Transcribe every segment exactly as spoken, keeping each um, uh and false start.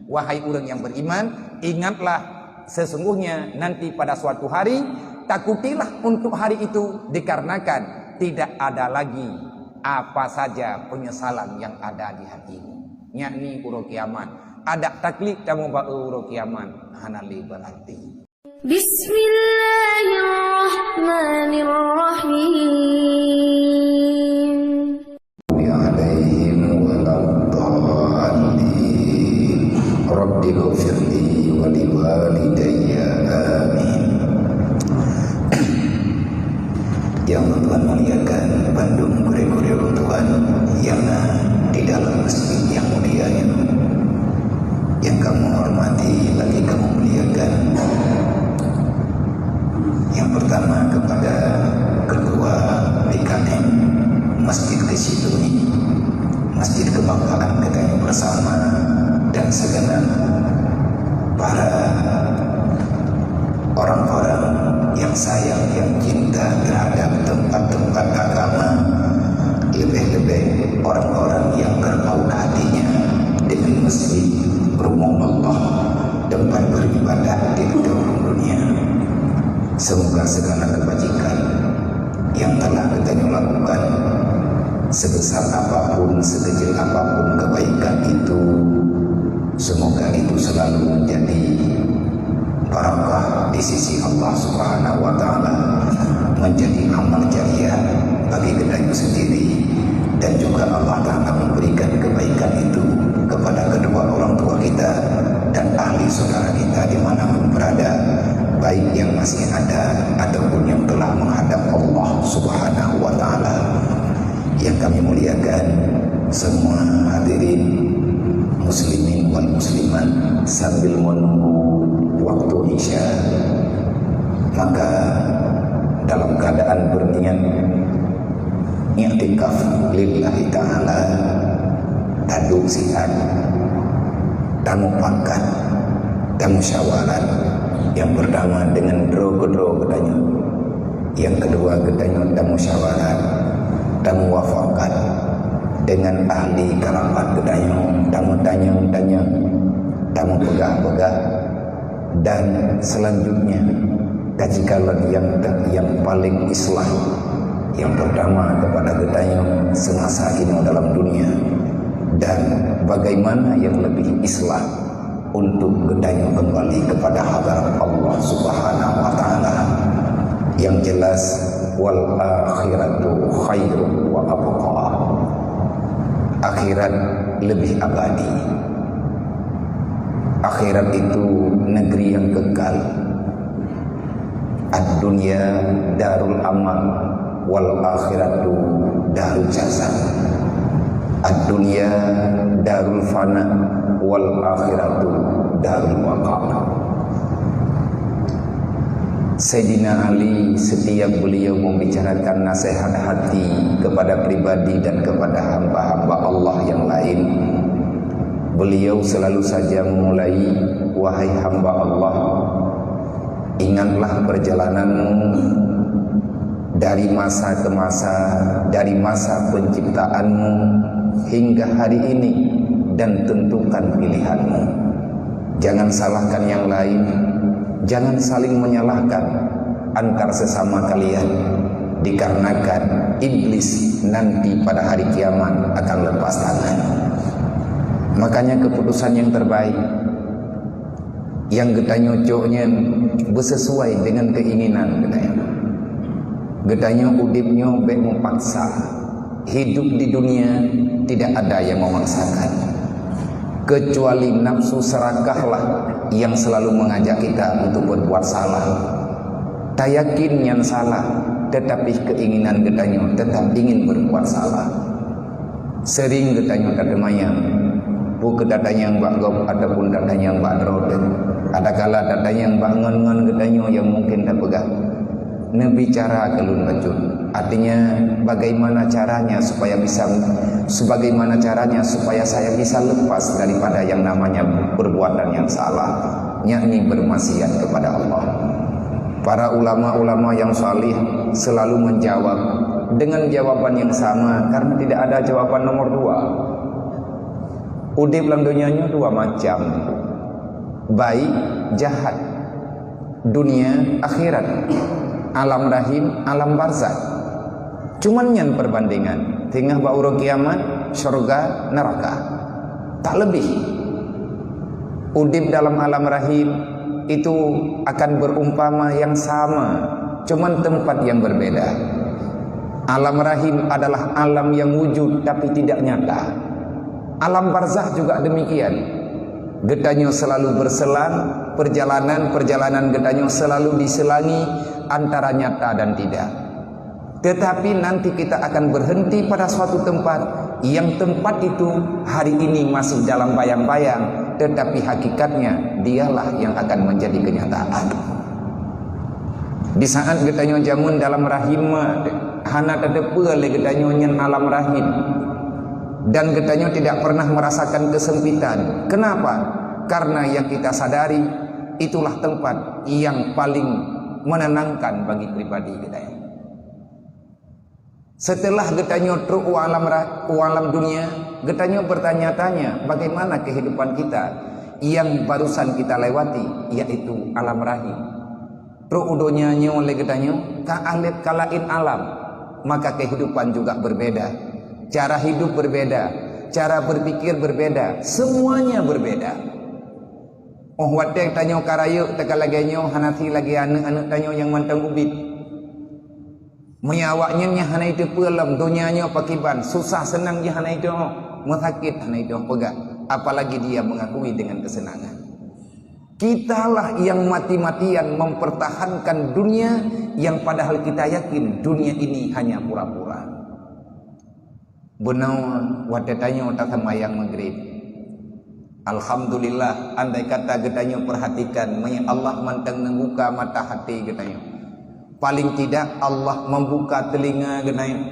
Wahai ureuëng nyang beriman, ingatlah sesungguhnya nanti pada suatu hari, takutilah untuk hari itu, dikarenakan tidak ada lagi apa saja penyesalan yang ada di hati ini, yakni uroe kiamat. Adak taklik kamu bak uroe kiamat, hana lé berarti. Bismillahirrahmanirrahim. Alaihim waladdallin. Rabbighfirli wa liwalidayya. Amin. Yang Tuhan muliakan, bandum gurée-gurée Tuhan yang na di dalam masjid yang mulia ini, yang kamu hormati lagi kamu muliakan. Yang pertama kepada Ketua B K M Masjid Keuchik Duri, Masjid Kebanggaan kita yang bersama, dan segenap para orang-orang yang sayang, yang cinta terhadap tempat-tempat agama, lebih-lebih orang-orang yang terpaut hatinya dengan masjid, rumah Allah, tempat beribadah di penjuru dunia. Semoga segala kebajikan yang telah geutanyoe lakukan, sebesar apapun, sekecil apapun kebaikan itu, semoga itu selalu menjadi barakah di sisi Allah Subhanahu wa Ta'ala, menjadi amal jariah bagi geutanyoe sendiri, dan juga Allah Ta'ala memberikan kebaikan itu kepada kedua orang tua kita dan ahli saudara kita di mana pun berada, baik yang masih ada ataupun yang telah menghadap Allah Subhanahu wa Ta'ala. Yang kami muliakan semua hadirin muslimin wal muslimat, sambil menunggu waktu Isya, maka dalam keadaan berniat iktikaf lillahi ta'ala, taduek siat, tamupakat, tamusyawarat, yang pertama dengan droe keudroe geutanyoe, yang kedua geutanyoe tamusyawarat, tamuwafakat dengan ahli karabat geutanyoe, tamutanyong-tanyong, tamupeugah-peugah, dan selanjutnya kaji kalon yang yang paling islah, yang pertama kepada geutanyoe semasa inoe dalam dunia, dan bagaimana yang lebih islah untuk geutanyoe kembali kepada hadarat Allah Subhanahu wa Ta'ala. Yang jelas, wal akhiratu khairun wa abqa. Akhirat lebih abadi. Akhirat itu negeri yang kekal. Ad-dunya darul amal, wal akhiratu darul jaza. Ad-dunya darul fana, wal akhiratu darul baqa. Saidina Ali, setiap beliau membicarakan nasihat hati kepada pribadi dan kepada hamba-hamba Allah yang lain, beliau selalu saja memulai, "Wahai hamba Allah, ingatlah perjalananmu dari masa ke masa, dari masa penciptaanmu hingga hari ini, dan tentukan pilihanmu. Jangan salahkan yang lain, jangan saling menyalahkan antar sesama kalian, dikarenakan iblis nanti pada hari kiamat akan lepas tangan." Makanya keputusan yang terbaik yang geutanyoe cok nyan beusesuai dengan keinginan geutanyoe. Geutanyoe udeb nyoe bék meupaksa. Hidup di dunia tidak ada yang memaksakan. Kecuali nafsu serakahlah yang selalu mengajak kita untuk berbuat salah. Tayakin nyan salah, tetapi keinginan geutanyoe tetap ingin berbuat salah. Sering geutanyoe tateumayang, peu kheueh tatanyong bak gob ataupun tatanyong bak droe teuh. Adakala tatanyong bak ngon-ngon geutanyoe nyang mungken tapeugah, "Neubi cara keu lôn bacut." Artinya, bagaimana caranya supaya bisa, sebagaimana caranya supaya saya bisa lepas daripada yang namanya perbuatan yang salah, yakni bermaksiat kepada Allah. Para ulama-ulama yang salih selalu menjawab dengan jawaban yang sama, karena tidak ada jawaban nomor dua. Udeb lam donya nyoe dua macam, baik, jahat. Dunia, akhirat. Alam rahim, alam barzakh. Cuman nyan perbandingan, teungoh bak uroe kiamat, syurga, neraka. Tak lebih. Udeb dalam alam rahim itu akan berumpama yang sama, cuman tempat yang berbeda. Alam rahim adalah alam yang wujud tapi tidak nyata. Alam barzakh juga demikian. Geutanyoe selalu berselang, perjalanan-perjalanan geutanyoe selalu diselangi antara nyata dan tidak. Tetapi nanti kita akan berhenti pada suatu tempat, yang tempat itu hari ini masih dalam bayang-bayang, tetapi hakikatnya dialah yang akan menjadi kenyataan. Di saat geutanyoe jameun dalam rahim mak, hana tateupeue lé geutanyoe nyan alam rahim. Dan geutanyoe tidak pernah merasakan kesempitan. Kenapa? Karena yang kita sadari, itulah tempat yang paling menenangkan bagi pribadi geutanyoe. Setelah geutanyoe trok u alam ra-, u alam dunia, geutanyoe bertanya-tanya bagaimana kehidupan kita yang barusan kita lewati, yaitu alam rahim. Trok u donya nyoe lé geutanyoe ka alét ka laén alam, maka kehidupan juga berbeda. Cara hidup berbeda, cara berpikir berbeda, semuanya berbeda. Óh watée tanyoe ka rayeuk teuka lagée nyoe hana si lagée aneuëk-aneuëk tanyoe nyang mantong ubit. Meunyoe awaknyan nyang hana iteupeue lom donya nyoe pakiban, susah seunang jih hana iteuoh, meusakét hana iteuoh peugah, apalagi dia mengakui dengan kesenangan. Kitalah yang mati-matian mempertahankan dunia yang padahal kita yakin dunia ini hanya pura-pura. Bunoe watée tanyoe taseumbahyang maghrib. Alhamdulillah, andai kata geutanyoe perhatikan, meunyoe Allah mantong neubuka mata hati geutanyoe. Paling tidak Allah membuka telinga geutanyoe.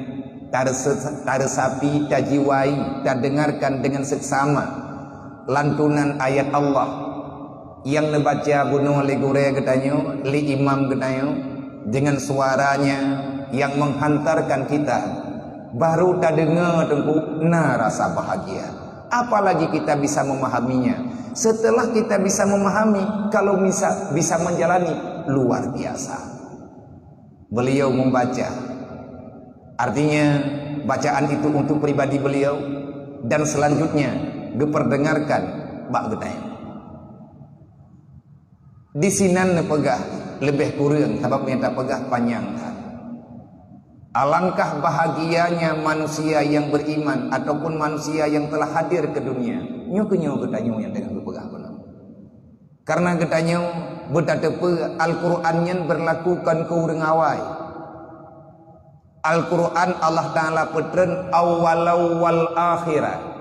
Tarese-, taresapi, tajiwai, tadengarkan dengan seksama lantunan ayat Allah nyang neubaca bunoe lé gurée geutanyoe, lé imam geutanyoe, dengan suaranya yang menghantarkan kita, baru tadeungoe teungku na rasa bahagia. Apalagi kita bisa memahaminya. Setelah kita bisa memahami, kalau bisa, bisa menjalani, luar biasa. Beliau membaca. Artinya, bacaan itu untuk pribadi beliau dan selanjutnya geuperdengarkan bak geutanyoe. Di sinan neupeugah leubeh kureueng sabab nyang tapeugah panyang that. Alangkah bahagianya manusia yang beriman ataupun manusia yang telah hadir ke dunia. Nyoe keuh nyoe geutanyoe nyang teungoh geupeugah bunoe. Karena geutanyoe beutateupeue Al-Qur'an nyan berlaku kon keu ureuëng awai. Al-Qur'an Allah Ta'ala peutreun awwalau wal akhirah.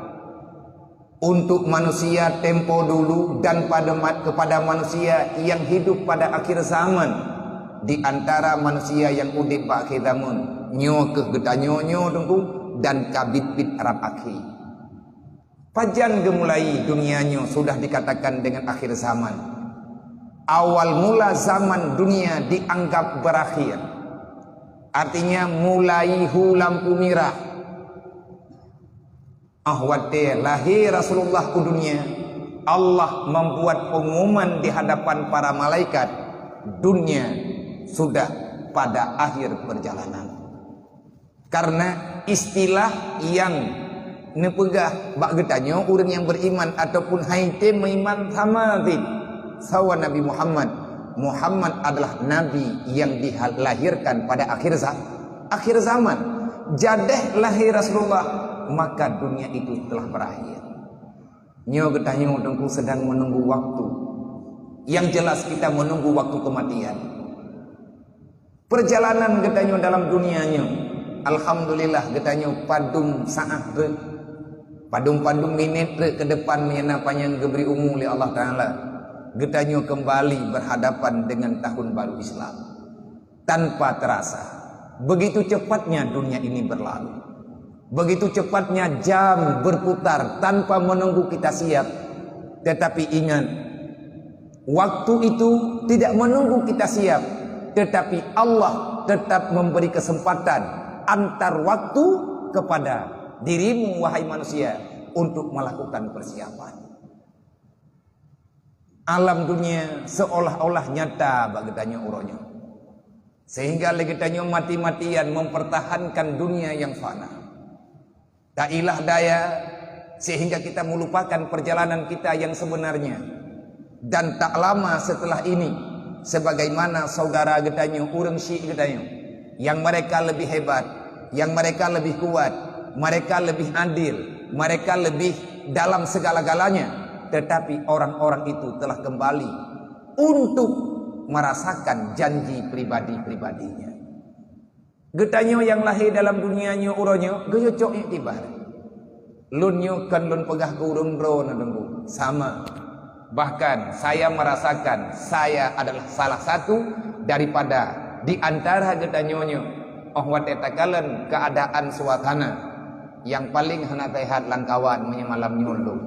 Untuk manusia tempo dulu dan pada ma-, kepada manusia yang hidup pada akhir zaman, di antara manusia yang udeb bak akhir zaman, nyoe keuh geutanyoe nyoe teungku dan ka biet-biet rab akhé. Pajan geumulai dunia nyoe sudah dikatakan dengan akhir zaman. Awal mula zaman dunia dianggap berakhir. Artinya mulai hu lampu mirah. Ah watée lahé Rasulullah u dunia, Allah membuat pengumuman di hadapan para malaikat, dunia sudah pada akhir perjalanan. Karena istilah yang neupeugah bak geutanyoe ureuëng nyang beriman ataupun hai tem meuiman sama zit sawa Nabi Muhammad. Muhammad adalah nabi yang dilahirkan pada akhir za-, akhir zaman. Jadeh lahé Rasulullah, maka dunia itu telah berakhir. Nyoe geutanyoe teungku sedang menunggu waktu. Yang jelas kita menunggu waktu kematian. Perjalanan geutanyoe dalam dunia nyoe, alhamdulillah geutanyoe padum saát treuk, padum-padum minét treuk ke depan meunyoe na panyang geubri umu lé Allah Ta'ala, geutanyoe kembali berhadapan dengan tahun baru Islam. Tanpa terasa, begitu cepatnya dunia ini berlalu. Begitu cepatnya jam berputar tanpa menunggu kita siap. Tetapi ingat, waktu itu tidak menunggu kita siap, tetapi Allah tetap memberi kesempatan antar waktu kepada dirimu, wahai manusia, untuk melakukan persiapan. Alam dunia seolah-olah nyata bak geutanyoe uroe nyoe. Sehingga lé geutanyoe mati-matian mempertahankan dunia yang fana. Tailah daya sehingga kita melupakan perjalanan kita yang sebenarnya. Dan tak lama setelah ini, sebagaimana saudara geutanyoe, ureuëng syiek geutanyoe, yang mereka lebih hebat, yang mereka lebih kuat, mereka lebih adil, mereka lebih dalam segala-galanya, tetapi orang-orang itu telah kembali untuk merasakan janji pribadi-pribadinya. Geutanyoe nyang lahé dalam dunia nyoe uroe nyoe geuyue cok iktibar. Lôn nyoe kon lôn peugah keu ureuëng droe na Teungku, sama. Bahkan saya merasakan saya adalah salah satu daripada di antara geutanyoe nyoe. Óh watée takalon keuadaan suasana nyang paleng hana sehat lam kawan meunyoe malam nyoe lôn.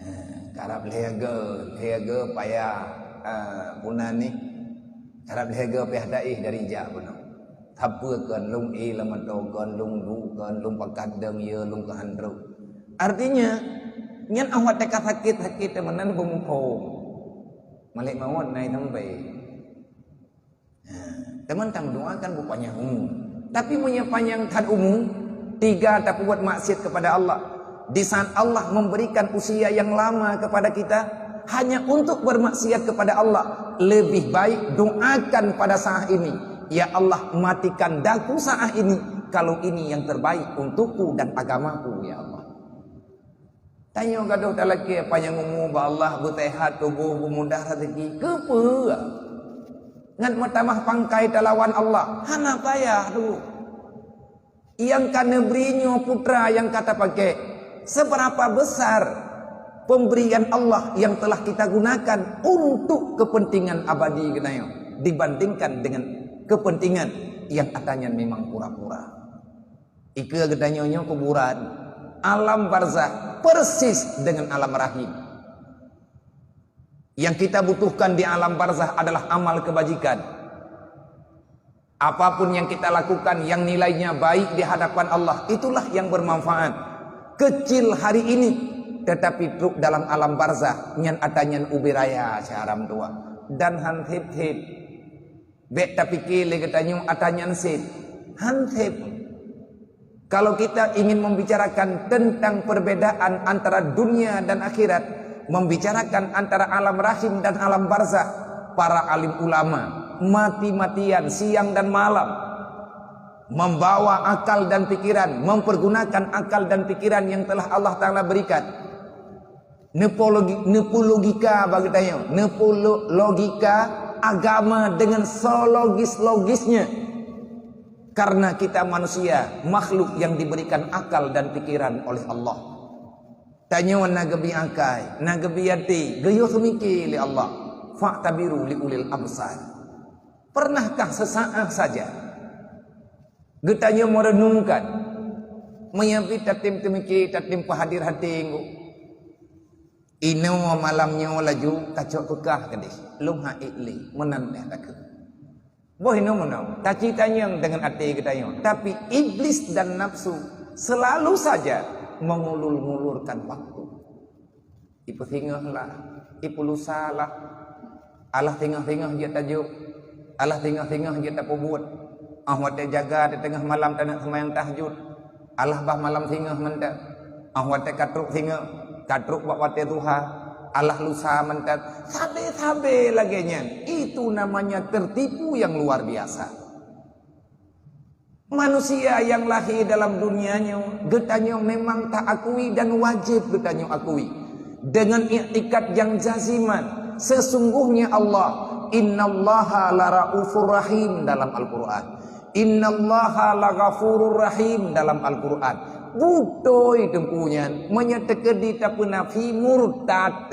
Eh, karab lhée goe, lhée goe payah, eh, bunan nih. Karab lhée goe payah daéh dari jak bunoe. Sapeue kon lôn éh lam mata kon, lôn duek kon, lôn pakat dong ye, lôn keuhan trok. Artinya, nyan óh watée ka sakét-sakét meunan beumuphom. Malaikat maut na sampai. Ha, teuma tameudoakan beu panyang umu. Tapi meunyoe panyang that umu, teuga tapeubuet maksiat kepada Allah, di saat Allah memberikan usia yang lama kepada kita hanya untuk bermaksiat kepada Allah, lebih baik doakan pada saat ini, "Ya Allah, matikan daku saat ini, kalau ini yang terbaik untukku dan agamaku, ya Allah." Tanyoe gadôh talakée panyang umu bak Allah, beuseuhat tuboh, beumudah raseuki. Keupeue? Ngat meutamah pangkai talawan Allah. Hana payah tu. Nyang ka neubri nyoe putra nyang ka tapaké. Seberapa besar pemberian Allah yang telah kita gunakan untuk kepentingan abadi geutanyoe dibandingkan dengan kepentingan yang ata nyan memang pura-pura. Ikeue geutanyoe nyoe kuburan, alam barzakh persis dengan alam rahim. Yang kita butuhkan di alam barzakh adalah amal kebajikan. Apapun yang kita lakukan yang nilainya baik di hadapan Allah, itulah yang bermanfaat. Kecil hari ini, tetapi trok dalam alam barzakh, nyan ata nyan ubé raya siharam tuha. Dan han theb-theb. Bék tapike lé geutanyoe ata nyan seb. Han seb. Kalau kita ingin membicarakan tentang perbedaan antara dunia dan akhirat, membicarakan antara alam rahim dan alam barzakh, para alim ulama mati-matian siang dan malam membawa akal dan pikiran, mempergunakan akal dan pikiran yang telah Allah Taala berikan. Neupeu logi-, neupeu logika bagi tanyoe, neupeu lo-, logika agama dengan selogis-logisnya. Karena kita manusia, makhluk yang diberikan akal dan pikiran oleh Allah. Tanyoe na geubi akai, na geubi até, geuyue seumike lé Allah. Fa'tabiru li ulil absar. Pernahkah sesaat saja geutanyoe meureunungkan, meunyoe pih tatem teumike, tatem peuhadir até nyoe? Inoe malam nyoe laju kacok keukah keudeh, lôn han ék lé, meunan lé takheun. Boh inoe meunoe, taci tanyong deungon até geutanyoe, tapi iblis dan nafsu selalu saja mengulur-ngulurkan waktu. Ipeusingoh lah, ipulusa lah. Alah singoh-singoh jeuet tajok, alah singoh-singoh jeuet tapeubuet. Óh watée jaga di teungoh malam taneuk seumayang tahajud, alah bah malam singoh mantong. Óh watée ka trok singoh, ka trok bak watée duha, alah lusa mantong. Sabe-sabe lagée nyan, itu namanya tertipu yang luar biasa. Manusia nyang lahé dalam dunia nyoe, geutanyoe memang taakui dan wajéb geutanyoe akui deungon iktikad nyang jaziman, sesungguhnya Allah, "Innallaha laraufur rahim" dalam Al-Qur'an. "Innallaha laghafurur rahim" dalam Al-Qur'an. Beutôi teungku nyan, meunyoe teukeudi tapeunafi murtad.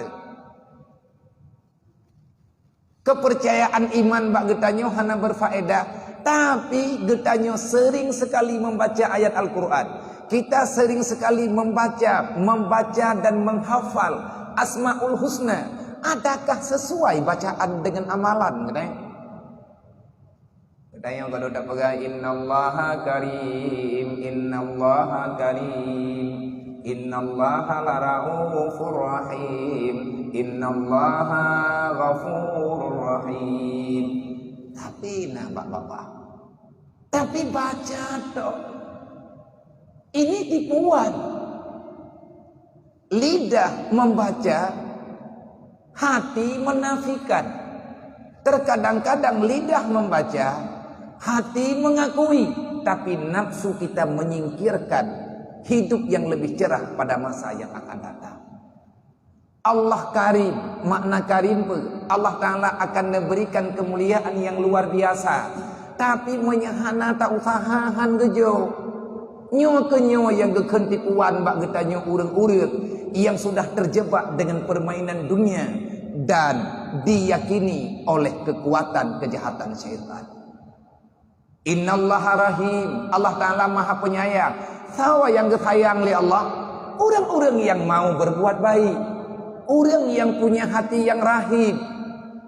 Kepercayaan iman bak geutanyoe hana berfaedah, tapi geutanyoe sering sekali membaca ayat Al-Quran. Kita sering sekali membaca, membaca dan menghafal Asmaul Husna. Adakah sesuai bacaan dengan amalan geutanyoe? Tanyoe ka tapeugah, "Innallaha karim, innallaha karim, innallaha laraufur rahim, innallaha ghafurur rahim." Tapi na bak babah. Tapi baca tok. Ini tipuan. Lidah membaca, hati menafikan. Terkadang-kadang lidah membaca, hati mengakui, tapi nafsu kita menyingkirkan hidup yang lebih cerah pada masa yang akan datang. Allah karim, makna karim peue? Allah Ta'ala akan neuberikan kemuliaan yang luar biasa. Tapi meunyoe hana ta-useuha, han geujok. Nyoe keuh nyoe nyang geukheun tipuan bak geutanyoe ureuëng-ureuëng nyang sudah terjebak dengan permainan dunia dan diyakini oleh kekuatan kejahatan syaitan. Innallaha rahim, Allah Ta'ala Maha Penyayang. Sawa nyang geusayang lé Allah? Ureuëng-ureuëng nyang mau berbuat baik. Ureuëng nyang punya hati nyang rahim.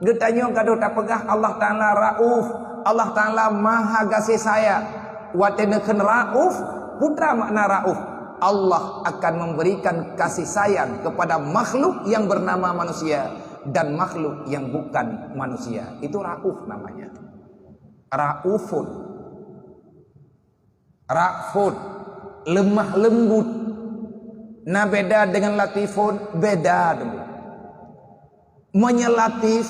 Geutanyoe ka tapeugah Allah Ta'ala Rauf, Allah Ta'ala Maha Gaséh Sayang. Watée neukheun Rauf, peue makna Rauf? Allah akan memberikan kasih sayang kepada makhluk yang bernama manusia dan makhluk yang bukan manusia. Itu Rauf namanya. Raufun. Raufun, lemah lembut. Na beda dengan latifun, beda dulu. Meunyoe latif,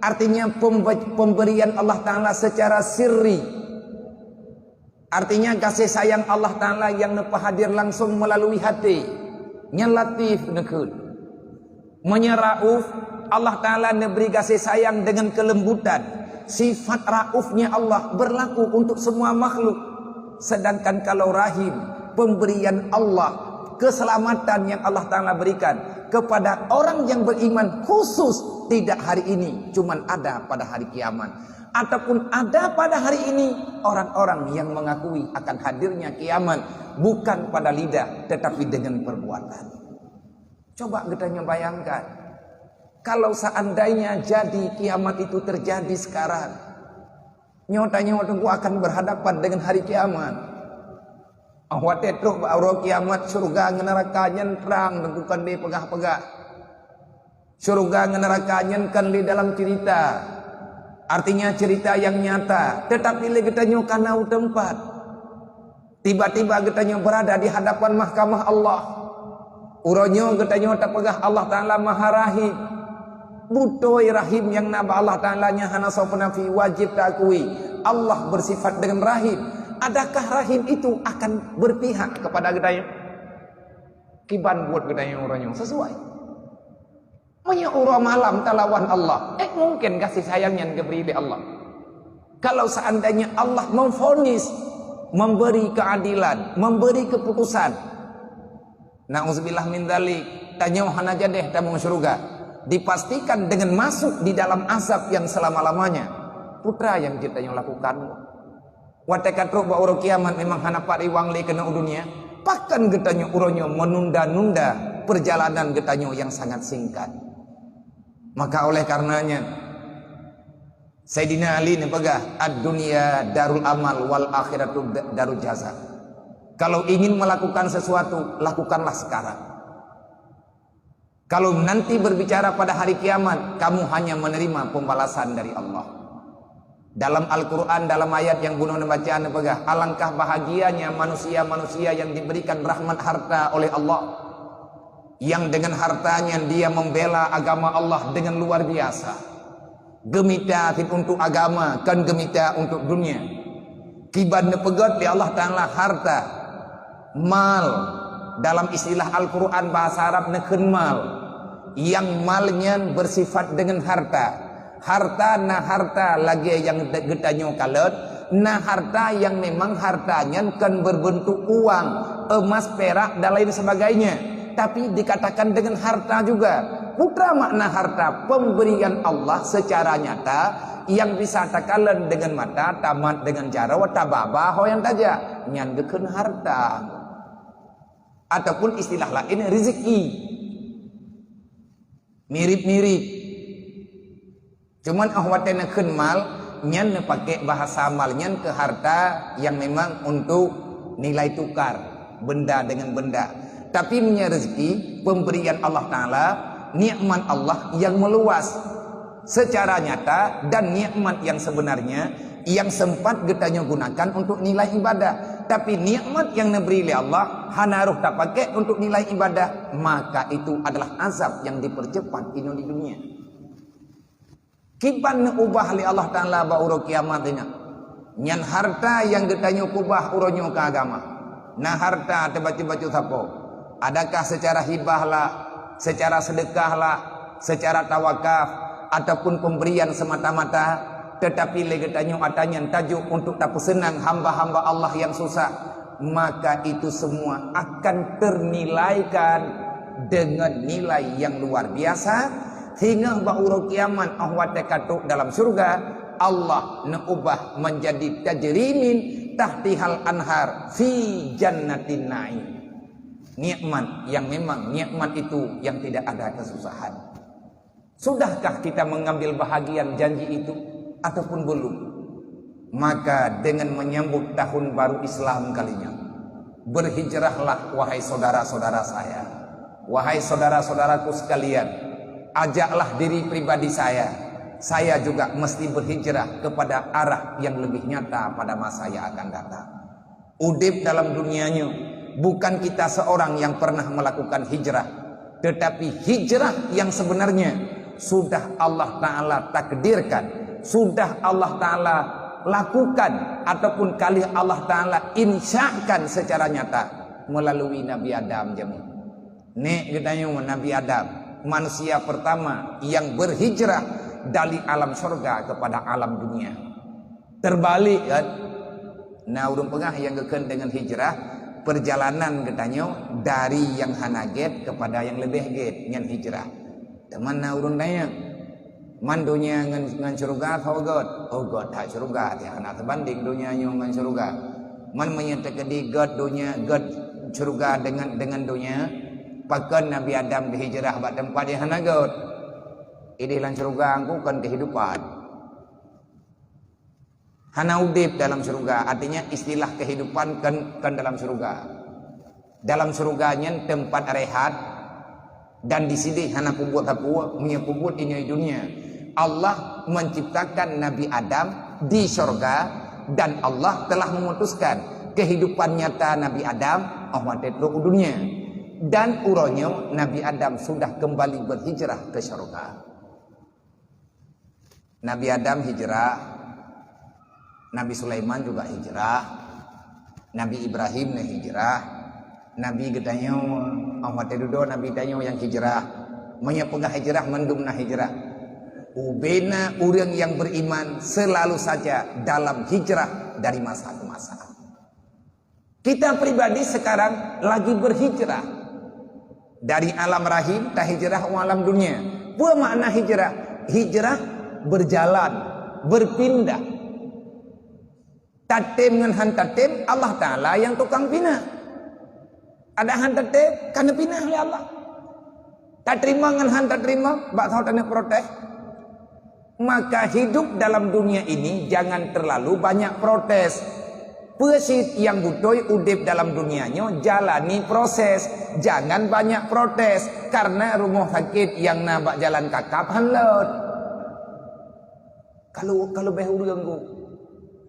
artinya pembe-, pemberian Allah Ta'ala secara sirri. Artinya kasih sayang Allah Ta'ala nyang neupeuhadir langsung melalui hati. Nyan latif neukheun. Meunyoe Rauf, Allah Ta'ala neubri gaséh sayang dengan kelembutan. Sifat Raufnya Allah berlaku untuk semua makhluk. Sedangkan kalau Rahim, pemberian Allah, keselamatan yang Allah Ta'ala berikan kepada orang yang beriman khusus, tidak hari ini, cuman ada pada hari kiamat. Ataupun ada pada hari ini orang-orang yang mengakui akan hadirnya kiamat, bukan pada lidah, tetapi dengan perbuatan. Coba geutanyoe bayangkan, kalau seandainya jadi kiamat itu terjadi sekarang, nyoe tanyoe teungku akan berhadapan dengan hari kiamat. Ah, watée trok bak uroe kiamat, syeuruga ngon neuraka nyan trang teungku, kon lé peugah-peugah. Syeuruga ngon neuraka nyan kon lé dalam cerita. Artinya cerita yang nyata, tetapi lé geutanyoe ka na u teumpat. Tiba-tiba geutanyoe berada di hadapan mahkamah Allah. Uroe nyoe geutanyoe tapeugah Allah Ta'ala Maha Rahim. Beutôi rahim nyang na bak Allah Ta'ala nyan hana soe peunafi, wajib taakui. Allah bersifat dengan rahim. Adakah rahim itu akan berpihak kepada geutanyoe? Kiban buet geutanyoe uroe nyoe sesuai? Meunyoe uroe malam talawan Allah, eh, mungkin kasih sayang nyan geubri lé Allah. Kalau seandainya Allah memvonis, memberi keadilan, memberi keputusan, na'udzubillah min dzalik, tanyoe hana jadeh tamong syeuruga, dipastikan dengan masuk di dalam azab yang selama-lamanya. Peue nyang jeuet tanyoe lakukan? Watée ka trok bak uroe kiamat memang hana pat riwang lé keunoe u dunia. Pakon geutanyoe uroe nyoe menunda-nunda perjalanan geutanyoe yang sangat singkat? Maka oleh karenanya, Saidina Ali neupeugah, "Ad-dunya darul amal wal akhiratu da-, darul jaza." Kalau ingin melakukan sesuatu, lakukanlah sekarang. Kalau nanti berbicara pada hari kiamat, kamu hanya menerima pembalasan dari Allah. Dalam Al-Quran, dalam ayat nyang bunoe neubaca, neupeugah, "Alangkah bahagianya manusia-manusia yang diberikan rahmat harta oleh Allah, yang dengan hartanya dia membela agama Allah dengan luar biasa." Geumita cit untuk agama, kon geumita untuk dunia. Kiban neupeugét lé Allah Ta'ala harta, mal. Dalam istilah Al-Quran bahasa Arab neukheun mal. Nyang mal nyan bersifat dengan harta. Harta na harta lagée nyang geutanyoe kalon, na harta nyang memang harta nyan kon berbentuk uang, emas, perak, dan lain sebagainya. Tapi dikatakan dengan harta juga. Peue makna harta? Pemberian Allah secara nyata yang bisa takalon dengan mata, tamat dengan jaroe, tababa ho nyang tajak. Nyan geukheun harta. Ataupun istilah lain, rezeki. Mirip-mirip. Cuman óh watée neukheun mal, Nyan neupakék bahasa amal nyan keu harta nyang memang untuk nilai tukar benda dengan benda. Tapi meunyoe rezeki, pemberian Allah Taala, nikmat Allah yang meluas secara nyata dan nikmat yang sebenarnya yang sempat geutanyoe gunakan untuk nilai ibadah. Tapi nikmat yang neubri lé Allah hana roh tapakék untuk nilai ibadah, maka itu adalah azab yang dipercepat inoe di dunia. Kiban neuubah lé Allah Taala bak uroe kiamat nyan. Nyan harta nyang geutanyoe keubah uroe nyoe keu agama. Na harta teubacut-bacut sapo. Adakah secara hibah lah, secara sedekah lah, secara tawakaf, ataupun pemberian semata-mata, tetapi lé geutanyoe atra nyan tajok untuk tapeuseunang hamba-hamba Allah nyang susah, maka itu semua akan ternilaikan dengan nilai yang luar biasa, sehingga bak uroe kiamat 'oh watée ka trok dalam syurga, Allah neuubah menjadi tajri min tahtihal anhar fi jannatin na'im. Nikmat yang memang nikmat itu yang tidak ada kesusahan. Sudahkah kita mengambil bahagian janji itu ataupun belum? Maka dengan menyambut tahun baru Islam kali nyoe, berhijrahlah wahai saudara-saudara saya. Wahai saudara-saudaraku sekalian, ajaklah diri pribadi saya. Saya juga mesti berhijrah kepada arah yang lebih nyata pada masa yang akan datang. Udeb dalam dunia nyoe, bukan kita seorang yang pernah melakukan hijrah, tetapi hijrah yang sebenarnya sudah Allah Taala takdirkan, sudah Allah Taala lakukan, ataupun ka lheueh Allah Taala insyakan secara nyata melalui Nabi Adam jameun. Nek geutanyoe Nabi Adam, manusia pertama yang berhijrah dari alam syurga kepada alam dunia. Terbalik kan? Na ureuëng peugah nyang geukheun deungon hijrah, perjalanan geutanyoe dari nyang hana gét kepada nyang leubeh gét, nyan hijrah. Teuma na ureuëng tanyong, "Man donya ngon, ngon syeuruga soe gét?" "Oh, gét that syeuruga, tieb hana teubandeng donya nyoe ngon syeuruga." "Man meunyoe teukeudi gét donya, gét syeuruga deungon, deungon donya, pakon Nabi Adam geuhijrah bak teumpat nyang hana gét? Ideh lam syeuruga ngku kon keuhidupan." Hana udeb dalam syeuruga, artinya istilah kehidupan kan, kan dalam syeuruga. Dalam syeuruga nyan teumpat rehat dan di sideh hana peubuet sapeue, meunyoe peubuet inoe dunia. Allah menciptakan Nabi Adam di syeuruga dan Allah telah memutuskan kehidupan nyata Nabi Adam 'oh watée trok u dunia. Dan uroe nyoe Nabi Adam sudah kembali berhijrah ke syeuruga. Nabi Adam hijrah, Nabi Sulaiman juga hijrah, Nabi Ibrahim na hijrah, Nabi geutanyoe, 'oh watée dudoe Nabi tanyoe nyang hijrah. Meunyoe peugah hijrah, mandum na hijrah. Ubena ureuëng nyang beriman selalu saja dalam hijrah dari masa ke masa. Kita pribadi sekarang lagi berhijrah. Dari alam rahim, tahijrah u alam dunia. Peue makna hijrah? Hijrah berjalan, berpindah. Tatem ngon han tatem, Allah Taala nyang tukang pinah. Ada han tatem, ka neupinah lé Allah. Taterima ngon han taterima, bak saboh taneuk protes. Maka hidup dalam dunia ini jangan terlalu banyak protes. Peue cit nyang beutôi udeb dalam dunia nyoe, jalani proses. Jangan banyak protes, karena rumoh sakét nyang na bak jalan kakab han lôt. Kalau, kalau beh ureuëng ku.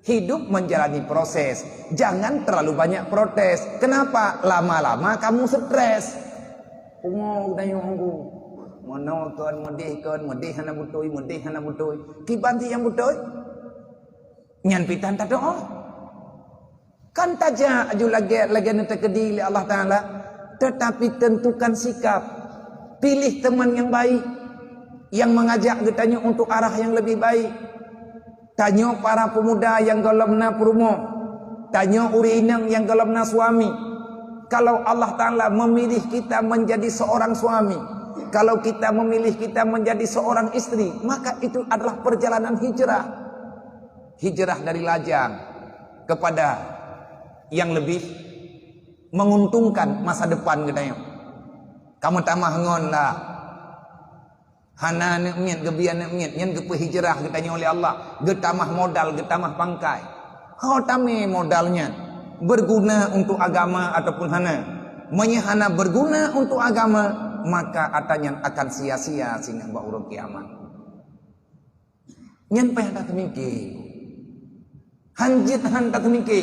Hidup menjalani proses. Jangan terlalu banyak protes. Kenapa? Lama-lama kamu stres. Pungo geutanyoe ngku. Meunoe kon, meudeh kon, meudeh hana beutôi, meudeh hana beutôi. Kiban cit nyang beutôi? Nyan pih tan tadoa. Kan tajak aju lagée, lagée neuteukeudi lé Allah Taala, tetapi tentukan sikap. Pilih teman yang baik, yang mengajak geutanyoe untuk arah yang lebih baik. Tanyoe para pemuda nyang gohlom na peurumoh, tanyoe ureuëng inong nyang gohlom na suami. Kalau Allah Taala memilih kita menjadi seorang suami, kalau kita memilih kita menjadi seorang istri, maka itu adalah perjalanan hijrah. Hijrah dari lajang kepada yang lebih menguntungkan masa depan geutanyoe. Kamoe tamah ngon lah Hana aneuk miet, geubri aneuk miet, nyan geupeuhijrah geutanyoe lé Allah, geutamah modal, geutamah pangkai. Ho tamé modal nyan, beuguna untuk agama ataupun hana? Meunyoe hana beuguna untuk agama, maka atra nyan akan sia-sia singoh bak uroe kiamat. Nyan payah tateumike. Hanjeuet han tateumike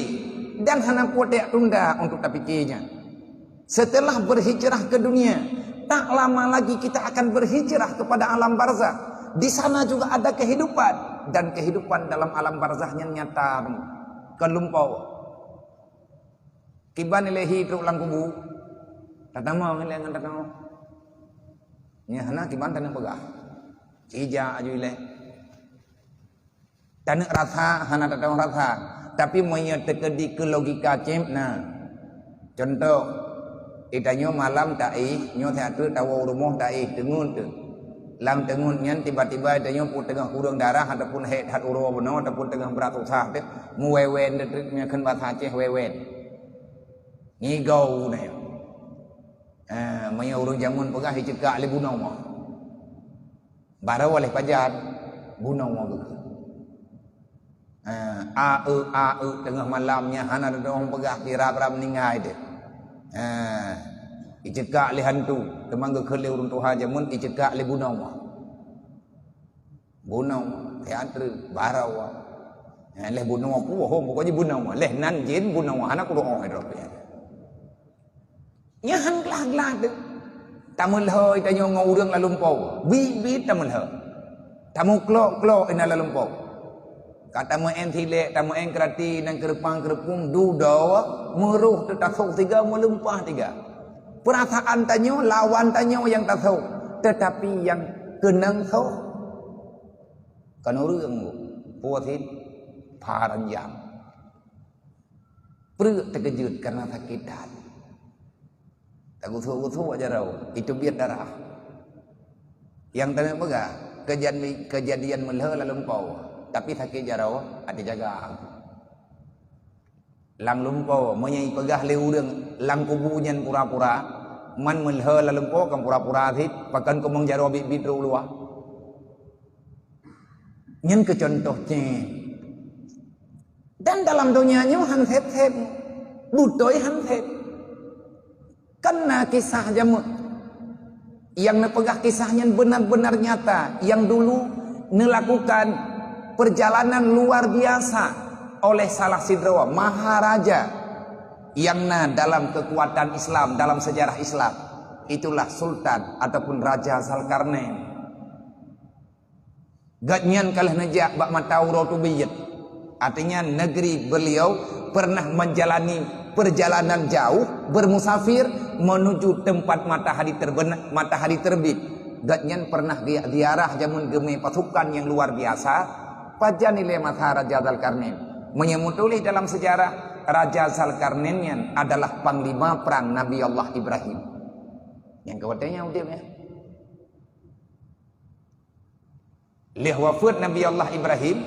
dan hana putéh tunda untuk tapike nyan. Setelah berhijrah ke dunia, tak lama lagi kita akan berhijrah kepada alam barzakh. Di sana juga ada kehidupan, dan kehidupan dalam alam barzakh nyan nyata, kon lumpoe. Kiban ilée hi trok lam kubu, tatamong ilée ngon tatamong. Nyan hana kiban taneuk peugah. Ija aju ilée. Taneuk rasa, hana tatamong rasa. Tapi meunyoe teukeudi keu logika céb na. Contoh, itanyoe malam taéh, nyoe siat teuk tawoe u rumoh taéh, teungeut teuk. Lam teungeut nyan tiba-tiba itanyoe peuet teungoh kureueng darah ataupun haid that uroe bunoe ataupun teungoh brat susah teuk, meuwewen teuk, nyan kheun basa Aceh wewen. Ngigau na nyoe. Ah, meunyoe ureuëng jameun peugah iceukak lé bunoe. Barô lé pajan, bunoe geuh. Ah, a eu, a eu, teungoh malam nyan hana teudeungoe peugah, pih rab-rab meuninggai deh. Ah, iceukak lé hantu, teuma geukheun lé ureuëng tuha jameun iceukak lé bunoe. Bunoe, teatre, barô. Eh, leh bunoe ku, oh, pokoknya bunoe. Leh nan jén bunoe, hana kudoe droe. Nyan han glah-glah teuk. Tameulhô itanyoe ngon ureuëng lam lumpoe. Biet-biet tameulhô. Tamuklok-klok inan lam lumpoe. Ka tameuén silek, tameuén keurati, inan keureupang-keureupung, dudoe, meuroh teuh tasôk sigoe, meulimpah sigoe. Peurasaan tanyoe, lawan tanyoe nyang tasôk, teutapi nyang keunong sôk. Kon ureuëng, peue cit, pha ranjang. Pruet teukeujot kareuna sakét that. Tagusok-gusok jaroe, iteubiet darah. Nyang taneuk peugah, keujan-, keujadian meulhô lam lumpoe, tapi sakét jaroe até jaga. Lam lumpoe, meunyoe ipeugah lé ureuëng lam kubu nyan pura-pura, man meulhô lam lumpoe kan pura-pura cit, pakon keumong jaroe biet-biet rôh luwa. Nyan keu contoh cit. Dan dalam donya nyoe han sép-sép, beutôi han sép. Kan na kisah jameun nyang neupeugah kisah nyan benar-benar nyata, nyang dulu neulakukan perjalanan luar biasa oleh salah sidroe maharaja nyang na dalam keukuatan Islam, dalam sejarah Islam. Itulah Sultan ataupun Raja Zulkarnain. Gobnyan ka lheueh neujak bak mata uroe teubiet. Artinya, negeri beliau pernah menjalani perjalanan jauh, bermusafir menuju tempat matahari terben-, matahari terbit. Gobnyan pernah zi-, ziarah jameun geumé pasukan nyang luar biasa, pajan ilée masa Raja Zulkarnain. Meunyoe meutuléh dalam sejarah, Raja Zulkarnain nyan adalah panglima perang Nabi Allah Ibrahim. Nyang keu watée nyan udeb, ya. Lheueh wafeuet Nabi Allah Ibrahim,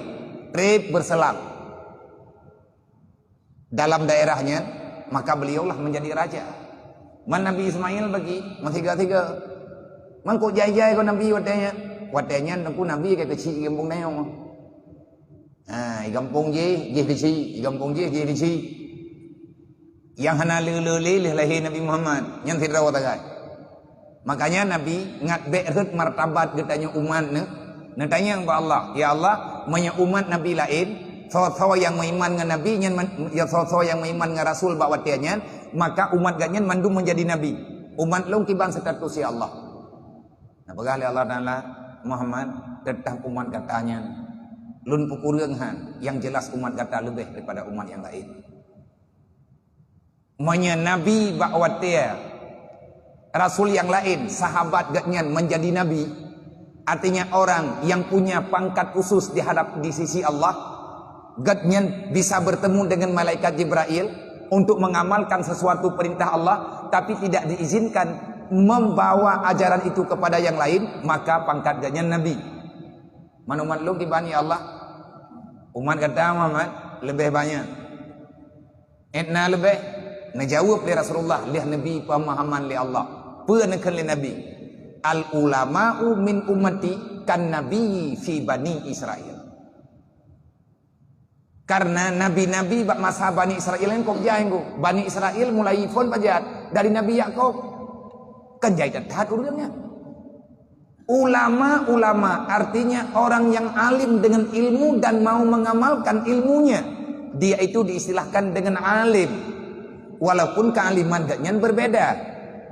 treb beureuseulab dalam daerah nyan, maka beliaulah menjadi raja. Man Nabi Ismail bagi, meusiga-siga. Mangkok jai-jai kon Nabi watée nyan. Watée nyan teungku Nabi ka keuchik di gampông tanyoe. Ha, di gampông jih, jih keuchik, di gampông jih, jih keuchik. Nyang hana le-le lé lheueh lahé Nabi Muhammad, nyan sidroe sagai. Makanya Nabi ngat bék rhot martabat geutanyoe umat neuh, neutanyong bak Allah, "Ya Allah, meunyoe umat Nabi laén, soe-soe nyang meuiman ngon Nabi nyan man-, ya soe-soe nyang meuiman ngon Rasul bak watée nyan, maka umat gobnyan mandum meunjadi nabi. Umat lôn kiban status, ya Allah?" Neupeugah lé Allah Taala, "Muhammad, teutab umat gata nyan, lôn peukureueng han, nyang jeulaih umat gata leubeh daripada umat nyang laén." Meunyoe nabi bak watée rasul nyang laén, sahabat gobnyan meunjadi nabi, artinya orang yang punya pangkat khusus di hadap, di sisi Allah, gobnyan bisa bertemu dengan malaikat Jibrail untuk mengamalkan sesuatu perintah Allah, tapi tidak diizinkan membawa ajaran itu kepada yang lain, maka pangkat gobnyan nabi. Man umat lôn kiban, ya Allah? Umat gata Muhammad leubeh banyak. Ét na leubeh? Neujaweueb lé Rasulullah, lheueh neubri peumahaman lé Allah. Peue neukheun lé Nabi? "Al ulama'u min ummati kan nabi fi Bani Israel." Karena nabi-nabi bak masa Bani Israel nyan kok jai nggu. Bani Israel mulai phon pajan dari Nabi Yakub. Kan jai that-that ureuëng nyan. Ulama-ulama artinya orang yang alim dengan ilmu dan mau mengamalkan ilmunya. Dia itu diistilahkan dengan alim. Walaupun kealiman geuh nyan berbeda,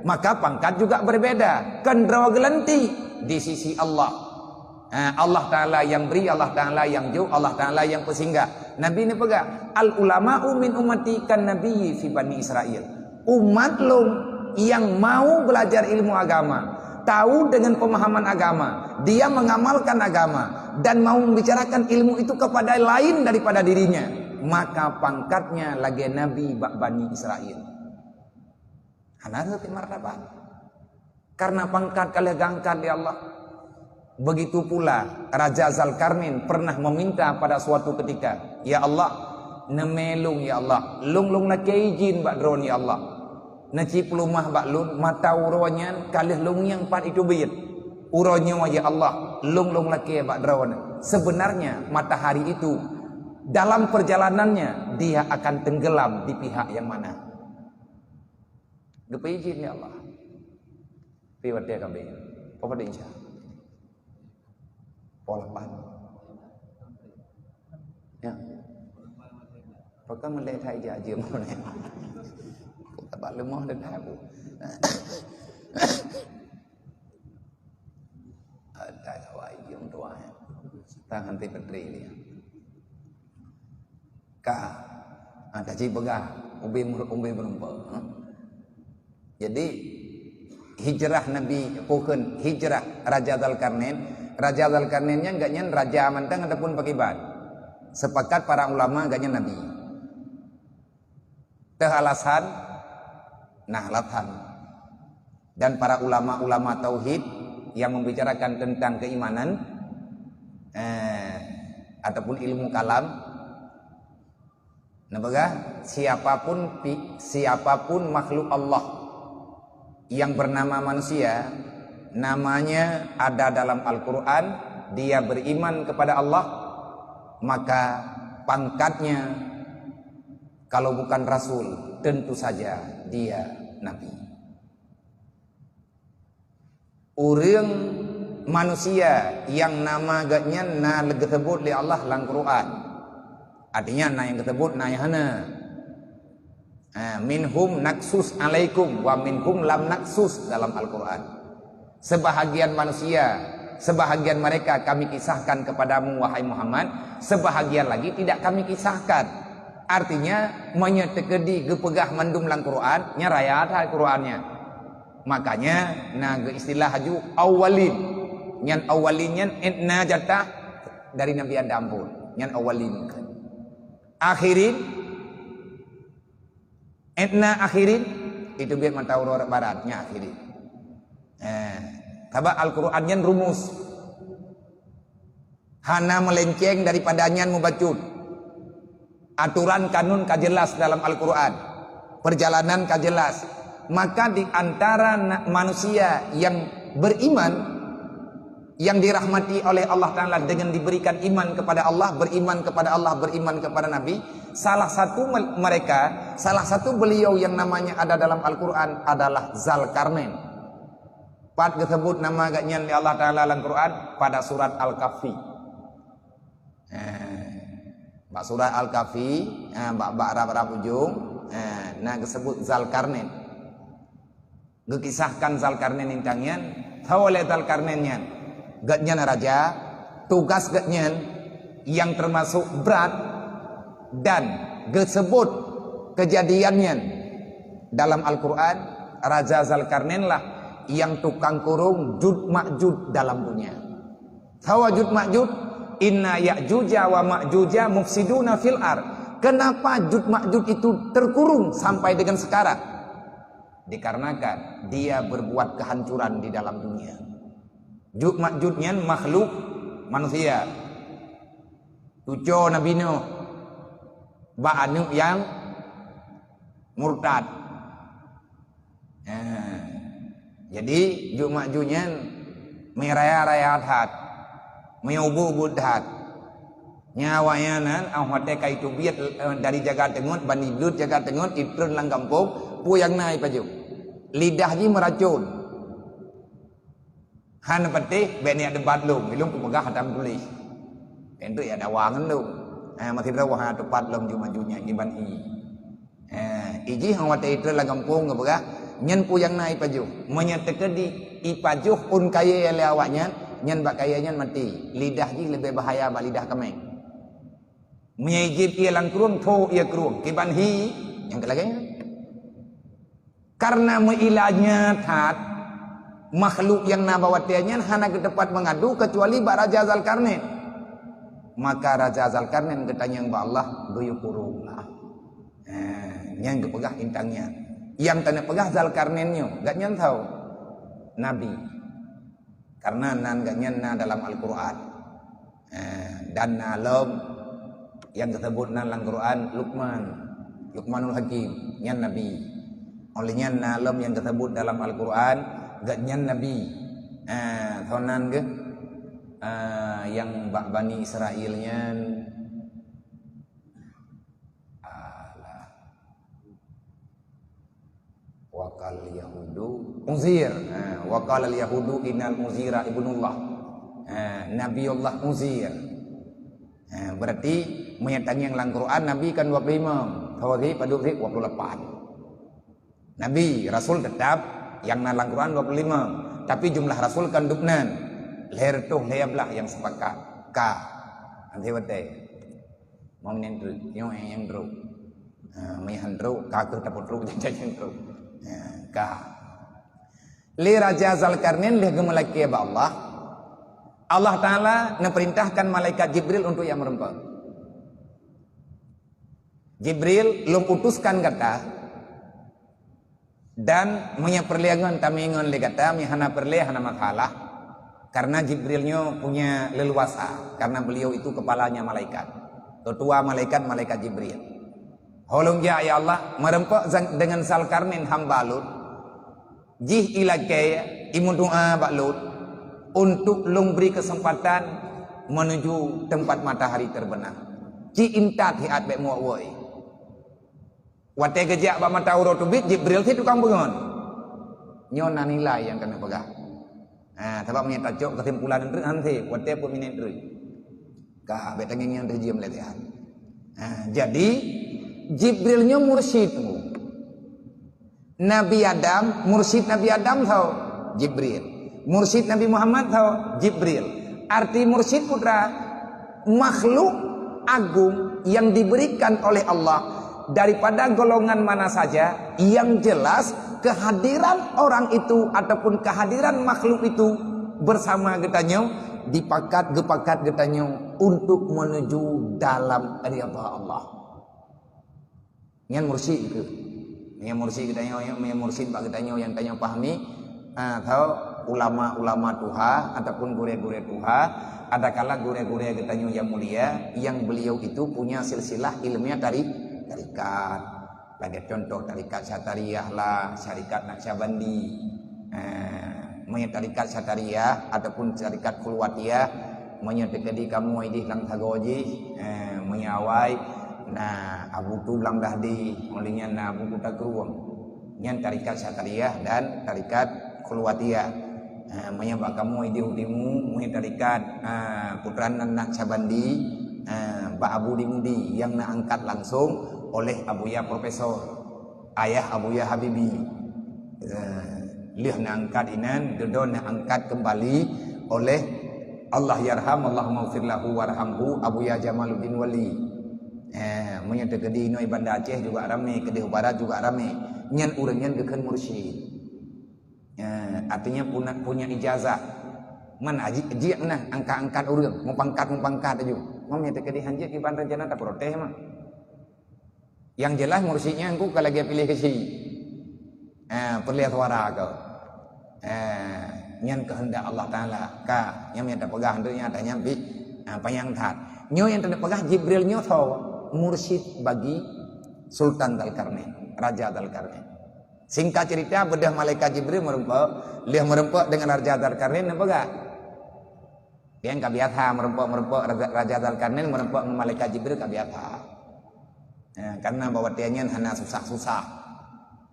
maka pangkat juga berbeda. Kan droe geulanti di sisi Allah. Ha, Allah Taala yang beri, Allah Taala yang jok, Allah Taala yang peusinggah. Nabi neupeugah, "Al ulama'u min ummati kan nabiyyi fi Bani Israel." Umat lôn yang mau belajar ilmu agama, tahu dengan pemahaman agama, dia mengamalkan agama dan mau membicarakan ilmu itu kepada lain daripada dirinya, maka pangkatnya lagée nabi bak Bani Israel. Hana rhot martabat. Karena pangkat ka lheueh geuangkat lé Allah. Begitu pula Raja Zalkarnain pernah meminta pada suatu ketika, "Ya Allah, neumé lôn, ya Allah, lôn lôn lakée idhin bak Droeneuh, ya Allah. Neucit peuleumah bak lôn, mata uroe nyan ka lheueh lôn ngieng pat iteubiet. Uroe nyoe, ya Allah, lôn lôn lakée bak Droeneuh." Sebenarnya matahari itu dalam perjalanannya dia akan tenggelam di pihak yang mana. Geupeuidhin lé Allah. Pi watée ka beng. Poh padum insya? Poh lapan. Ya. Pakon meulée that ija jeuem. Tabak leumoh dan habu. Ada kawa ijum tuan. Tangan ti petri dia. Ka, ha, ka jipeugah ubé mur-, ubé meureumpok, ha. Jadi, hijrah Nabi, pakon hijrah Raja Zalkarnain. Raja Zalkarnain nyan gobnyan raja mantong ataupun pakriban? Sepakat para ulama gobnyan nabi. Teuh alasan, nah alasan. Dan para ulama-ulama tauhid yang membicarakan tentang keimanan, eh, ataupun ilmu kalam, neupeugah, siapapun pi-, siapapun makhluk Allah yang bernama manusia, namanya ada dalam Al-Quran, dia beriman kepada Allah, maka pangkatnya, kalau bukan rasul, tentu saja dia nabi. Ureuëng manusia nyang nama gobnyan na lé geuseubut lé Allah lam Quran. Artinya na nyang geuseubut, na nyang hana. Ha, "Minhum naqsus alaikum wa minhum lam naqsus" dalam Al-Quran. Sebahagian manusia, sebahagian mereka Kami kisahkan kepadamu, wahai Muhammad, sebahagian lagi tidak Kami kisahkan. Artinya, meunyoe teukeudi geupeugah mandum lam Quran, nyan raya that Quran nyan. Makanya, na geuistilah laju awwalin. Nyan awwalin nyan, eh, na jatah dari Nabi Adam pun. Nyan awwalin. Akhirin, eh, na akhirin, itu biet mata uroe barat, nyan akhirin. Eh, sabab Al-Quran nyan rumus. Hana meulenceng daripada nyan mubacut. Aturan kanun ka jelas dalam Al-Quran. Perjalanan ka jelas. Maka di antara na-, manusia yang beriman, yang dirahmati oleh Allah Ta'ala dengan diberikan iman kepada Allah, beriman kepada Allah, beriman kepada Nabi, salah satu me-, mereka, salah satu beliau yang namanya ada dalam Al-Quran adalah Zalkarnain. Pat geuseubut nama gobnyan lé Allah Ta'ala lam Quran pada surat Al-Kahfi. Eh, bak surat Al-Kahfi, eh, bak, bak rab-rab ujong, eh, na geuseubut Zalkarnain. Geukisahkan Zalkarnain intan nyan, tho lé Zalkarnain nyan. Gobnyan raja, tugas gobnyan yang termasuk brat dan geuseubut kejadian nyan dalam Al-Quran, Raja Zalkarnain lah yang tukang kurung Jud Makjud dalam dunia. Sawa Jud Makjud, "Inna Ya'juja wa Ma'juja mufsiduna fil ar." Kenapa Jud Makjud itu terkurung sampai dengan sekarang? Dikarenakan dia berbuat kehancuran di dalam dunia. Jud Makjud nyan makhluk manusia. Cuco Nabi Nuh bak aneuk nyang murtad. Eh, Jadi, Jumat Ju nyan meuraya-raya that, meuubeuet-ubeuet that. Nyan awaknyan nyan, 'oh watèe ka jiteubiet, eh, dari Jaga Teungeut, ban iduek Jaga Teungeut, itreun lam gampông, peue nyang na ipajoh. Lidah jih meuracôn. Hana patéh, bèk neujak debat lôn, lôn kupeugah hana meutuléh. Enteuk jak dawa ngon lôn. Ha, meusidroe hana teupat lom Jumat Ju nyan kiban ié. Ha, ijih 'oh watèe itreun lam gampông geupeugah, nyan peue nyang na ipajoh. Meunyoe teukeudi ipajoh ôn kayèe lé awaknyan, nyan bak kayèe nyan maté. Lidah jih leubeh bahaya bak lidah kaméng. Meunyoe ijép ié lam krueng, tho ié krueng, kiban hi, nyang keu lagèe nyan. Kareuna meuilanya that, makhluk nyang na bak watèe nyan hana geuteupat meungadu keucuali bak Raja Zalkarnain. Maka Raja Zalkarnain geutanyong bak Allah, geuyue kurong lah. Ha, nyan geupeugah intan nyan. Nyang taneuk peugah Zalkarnain nyoe, gobnyan tho, nabi. Kareuna nan gobnyan na dalam Al-Qur'an. Eh, dan na lom nyang geuseubut nan lam Qur'an Luqman, Luqmanul Hakim, nyan nabi. Óh lheueh nyan na lom nyang geuseubut dalam Al-Qur'an, gobnyan nabi. Eh, soe nan geuh, eh, nyang bak Bani Israel nyan, alah. Wa qal Yahudu Uzair. Ha, wa qalal Yahudu innal Uzaira ibnullah. Ha, Nabiullah Uzair. Ha, berarti meunyoe tangieng lam Quran, Nabi kan dua puluh lima. Tauhid padub sit dua puluh lapan. Nabi, rasul tetap nyang na lam Quran dua puluh lima. Tapi jumlah rasul kan dub nan. Lhèe reutôh lhèe blah nyang sepakat. Ka. Nanti watèe. Mau meunan treuk, nyoe nyang treuk. Ha, meuhan treuk, ka keuh tapeutrok janji treuk. Ha, ka. Lé Raja Zalkarnain lheueh geumeulakèe bak Allah, Allah Taala neupeurintahkan malaikat Jibril untuk nyang meureumpok. Jibril, lôn utuskan gata. Dan meunyoe peureulèe ngon, tamè ngon lé gata, meunyoe hana peureulèe, hana masalah. Karena Jibril nyoe punya leluasa, karena beliau itu kepalanya malaikat. Ketua malaikat, malaikat Jibril. Ho lôn jak, ya Allah, meureumpok zang-, dengan Zalkarnain hamba lôn. Jih ilakèe, imeudoa bak lôn, untuk lôn bri keuseumpatan menuju teumpat matahari terbenam. Ci intat hiat bèk muwöh-wöh. Watèe geujak bak mata uroe teubiet, Jibril sit tukang peungon. Nyoe na nilai nyang keuneuk peugah. Ha, sabab meunyoe tacok keusimpulan treuk han sép, watèe peuminan treuk. Ka, bèk tangieng nyang teujiem lé Tuhan. Ha, jadi, Jibril nyoe mursyid. Nabi Adam, mursyid Nabi Adam tho, Jibril. Mursyid Nabi Muhammad tho, Jibril. Arti mursyid putra, makhluk agung yang diberikan oleh Allah daripada golongan mana saja, yang jelas kehadiran orang itu ataupun kehadiran makhluk itu bersama geutanyoe, dipakat, geupakat geutanyoe untuk menuju dalam ridha Allah. Nyan mursyid keuh. Nyan mursyid geutanyoe, nyan mursyid bak geutanyoe nyang tanyoe pahami, ah, tho ulama-ulama tuha ataupun gurèe-gurèe tuha, adakala gurèe-gurèe geutanyoe nyang mulia, yang beliau itu punya silsilah ilmiah tari-, tarikat. Lagèe contoh tarikat Syatariah lah, syarikat Naqsyabandi. Ah, meunyoe tarikat Syatariah ataupun tarikat Khulwatiyah, meunyoe teukeudi kamoe idéh lam sagoe jih, eh, meunyoe awai na Abu Tulang Dahdi, óh lheueh nyan na Abu Kuta Krueng. Nyan tarikat Syatariah dan tarikat Khulwatiyah. Eh, meunyoe bak kamoe idéh u timu, meunyoe tarikat, eh, Putra Nan Naqsyabandi, eh, bak Abu Dimudi nyang na angkat langsung oleh Abuya Profesor. Ayah Abuya Habibi. Eh, lheueh na angkat inan, dudoe na angkat keumbali oleh Allahyarham, Allahummaghfir lahu warhamhu, Abuya Jamaluddin Wali. Eh, meunyoe teukeudi inoe Banda Aceh juga ramé, keudéh u barat juga ramé. Nyan ureueng nyan geukheun mursyid. Eh, artinya puna-, punya ijazah. Man aji-, jiak nah angkat-angkat ureueng, meupangkat-meupangkat aju. Meunyoe teukeudi hanjeuet kiban rencana taprotes mah. Nyang jeulaih mursyid nyan ku ka lagèe piléh keuchik. Ah, peureulèe suara keu. Ah, nyan keuheundak Allah Taala. Ka, nyang mita peugah untuk nyan, tanyong pih, ah, panyang that. Nyoe nyang tapeugah Jibril nyoe tho mursyid bagi Sultan Dzulkarnain, Raja Dzulkarnain. Singkat cerita, beudôh malaikat Jibril meurumpok, lheueh meurumpok deungon Raja Dzulkarnain neupeugah. Nyang ka biasa meurumpok-meurumpok Raja, Raja Dzulkarnain meurumpok ngon malaikat Jibril ka biasa. Ha, karena bak watée nyan hana susah-susah.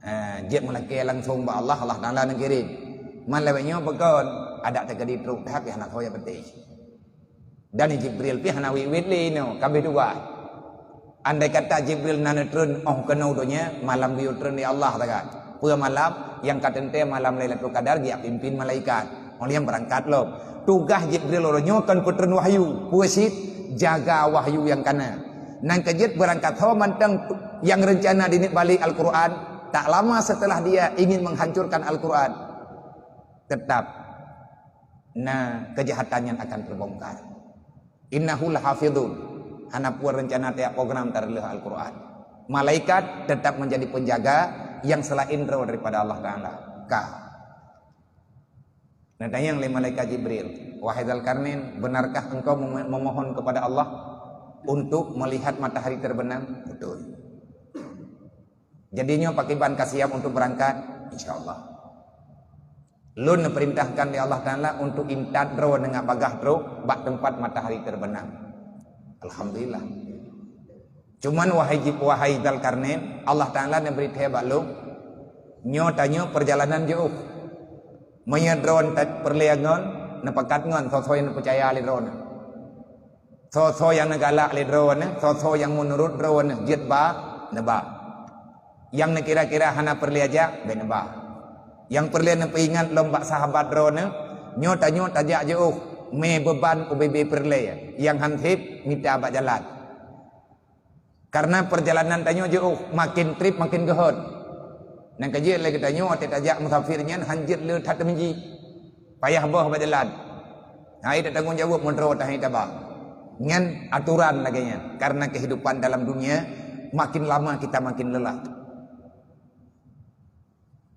Ha, jeuet meulakée langsong bak Allah, Allah Taala neukirém. Man lawét nyoe peukon, adak teukeudi trok that pih hana soe nyang peuteh. Dan Jibril pih hana wit-wit lé inoe, ka abéh tugaih. Andai kata Jibril na neutreun óh keunoe donya, malam geuyue treun lé Allah takan. Peue malam? Nyang ka teuntée malam Lailatul Qadar geujak pimpin malaikat. Óh lheueh nyan beurangkat lom. Tugaih Jibril uroe nyoe kon peutreun wahyu, peue cit? Jaga wahyu nyang ka na. Nyang keujeuet beurangkat ho mantong nyang reuncana dineuk balek Al-Qur'an, tak lama setelah dia ingin menghancurkan Al-Qur'an, tetap na keujahatan nyan akan teubongkar. Innahu lahafizun. Hana peue reuncana tajak program tareuloh Al-Qur'an. Malaikat tetap menjadi penjaga, nyang selain droe daripada Allah Taala. Ka. Neutanyong lé malaikat Jibril, "Wahai Dzulkarnain, benarkah engkau memo-, memohon kepada Allah untuk melihat matahari terbenam?" "Betul." "Jadi nyoe pakriban ka siap untuk beurangkat?" "Insya Allah." "Lôn neupeurintahkan lé Allah Taala untuk intat droe ngon bagah trok bak teumpat matahari terbenam." "Alhamdulillah." "Cuman wahai Jib-, wahai Dzulkarnain, Allah Taala neubri thée bak lôn, nyoe tanyoe peurjalanan jiôh. Meunyoe droeneuh peureulée ngon, neupakat ngon soe-soe nyang neupeucaya lé droeneuh. Soe-soe nyang neugalak lé droeneuh, soe-soe nyang meunurot droeneuh jeuet ba, neuba. Nyang neukira-kira hana peureulée jak, bék neuba. Nyang peureulée neupeuingat lom bak sahabat droeneuh, nyoe tanyoe tajak jiôh, mé beuban ubé-bé peureulée, nyang han sép mita bak jalan. Karena peurjalanan tanyoe jiôh, maken treb maken geuhot. Nyang keujeuet lé geutanyoe watée tajak musafir nyan han jeuet le that teumeuji. Payah boh bak jalan. Hai tatanggong jaweueb meudroe tahi taba. Nyan atoran lagée nyan. Karena kehidupan dalam dunia, makin lama kita makin lelah.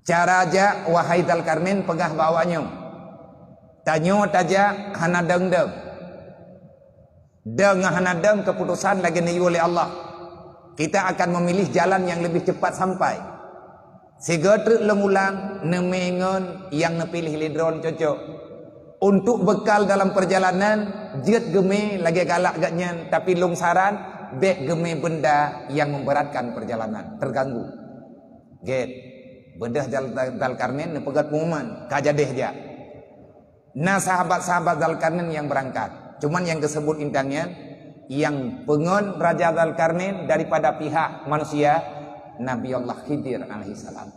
Cara jak, wahai Dzulkarnain, peugah bak awak nyoe, tanyoe tajak hana dong-dong. Dong ngon hana dong keuputosan lagée neuyue lé Allah. Kita akan memilih jalan nyang leubeh cepat sampai. Sigoe treuk lôn ulang, neumé ngon nyang neupiléh lé droeneuh cocok. Untuk bekal dalam perjalanan, jeuet geumé lagée galak geuhnyan, tapi lôn saran, bék geumé beunda nyang memberatkan perjalanan, terganggu. Gét. Beudôh Dzul-, Dzulkarnain neupeugét pengumuman, ka jadéh jak. Na sahabat-sahabat Dzulkarnain nyang beurangkat. Cuman nyang geuseubut intan nyan, nyang peungon Raja Dzulkarnain daripada pihak manusia, Nabi Allah Khidir alaihissalam.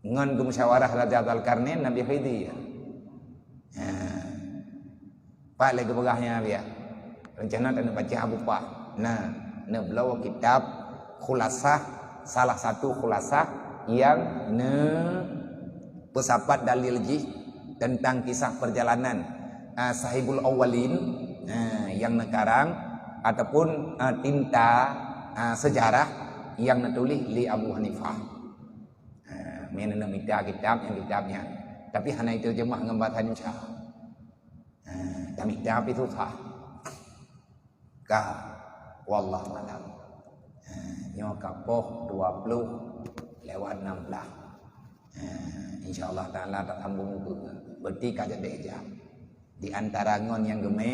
Ngon geumusyawarah Raja Dzulkarnain, Nabi Khidir. Ha. Pat lé geupeugah nyan biar. Rencana taneuk baca Abu Pah. Nah, neubloe kitab khulasah, salah satu khulasah nyang neupeusapat dalil jih teuntang kisah perjalanan, ah, Sahibul Awwalin, ah, nyang neukarang ataupun, ah, tinta, ah, sejarah nyang neutuléh lé Abu Hanifah. Ha, meunan mita kitab nyang kitab nyan. Tapi hana iteurjeumah ngon bahasa Indonesia. Ha, tamita pih susah. Ka, wallahu alam. Ha, nyoe ka poh dua puluh lewat enam belas. Ha, insya Allah Taala tasambong, berarti ka jadéh jak. Di antara ngon nyang geumé,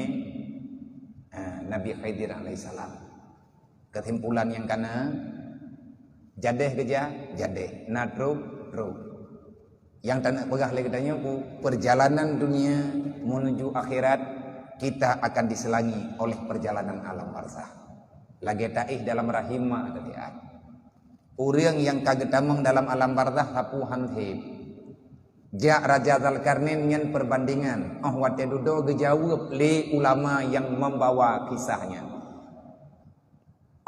ha, Nabi Khidir alaihissalam. Keusimpulan nyang kana, jadéh geujak, jadéh. Na trok, trok. Nyang taneuk peugah lé geutanyoe, peurjalanan dunia menuju akhirat, kita akan diselangi oleh perjalanan alam barzakh. Lagée taéh dalam rahim ma teulihat. Ureuëng nyang ka geutamong dalam alam barzakh sapeue han sép. Jak Raja Dzulkarnain nyan peubandingan, óh watée dudoe geujaweueb lé ulama nyang membawa kisah nyan.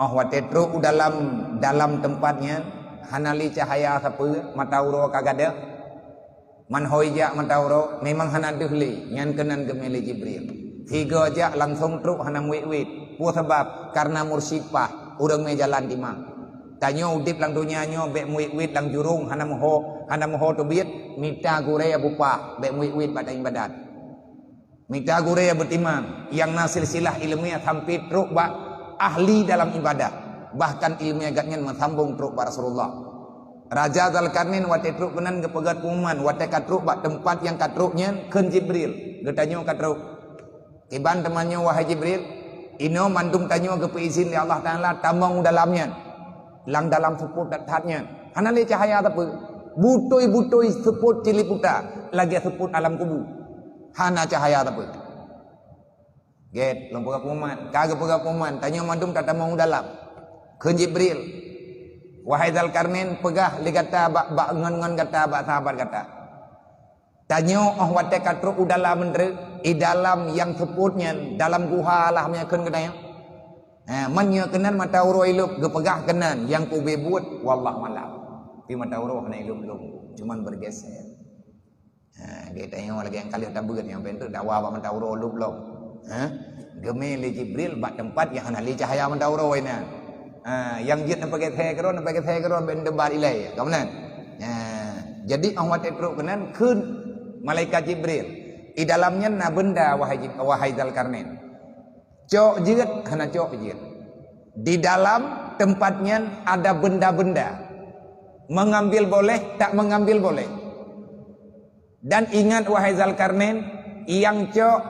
Óh watée trok u dalam, dalam teumpat nyan, hana lé cahya sapeue, mata uroe ka gadôh. Man hôi jak mata uroe, memang hana deuh lé, nyan keunan geumé lé Jibril. Sigoe jak langsong trok hana meuwét-wét. Peue sabab? Karena mursyid pah, ureuëng mé jalan timang. Tanyoe udeb lam donya nyoe bék meuwét-wét lam jurông, hana meuho, hana meuho teubiet, mita gurée Abu Pah, bék meuwét-wét bak taéng badan. Mita gurée beutimang, nyang na silsilah iéleumé sampai trok bak ahli dalam ibadah. Bahkan iéleumé geuhnyan meusambong trok bak Rasulullah. Raja Zalkarnain watée trok keunan geupeugah pengumuman, watée ka trok bak teumpat nyang ka trok nyan, kheun Jibril, "Geutanyoe ka trok." Kiban teuma nyoe, wahai Jibril, inoe mandum tanyoe geupeuizin lé Allah Taala tamong u dalam nyan. Lam dalam seupôt that-that nyan. Hana lé cahya sapeue. Butôi-butôi seupôt ciliputa, lagée seupôt alam kubu. Hana cahya sapeue. Gét, lôn peugah pengumuman. Ka geupeugah pengumuman, tanyoe mandum tatamong u dalam. Kheun Jibril, "Wahai Zalkarnain, peugah lé gata bak, bak ngon-ngon gata, bak sahabat gata. Tanyoe óh watée ka trok u dalam meunteuk, i dalam nyang seupôt nyan, dalam guha lah meunyoe kheun geutanyoe. Ha, meunyoe keunan mata uroe ilop, geupeugah keunan nyang kubé buet, wallahu alam. Tapi mata uroe hana ilop-lop, cuman bergeser." Ha, geutanyoe lagée nyang ka lheueh tabeuet nyang pentu dakwa bak mata uroe lop-lop. Ha? Geumé lé Jibril bak teumpat nyang hana lé cahya mata uroe nyan. Ha, nyang jeuet neupeugét thée keudroe, neupeugét thée keudroe, ben debat ilée. Ka meunan? Ha, jadi óh watée trok keunan kheun malaikat Jibril, "Di dalam nyan na beunda, wahai Jib-, wahai Zalkarnain. Cok jeuet, hana cok jeuet. Di dalam tempat nyan ada benda-benda. Mengambil boleh, tak mengambil boleh. Dan ingat, wahai Zalkarnain, nyang cok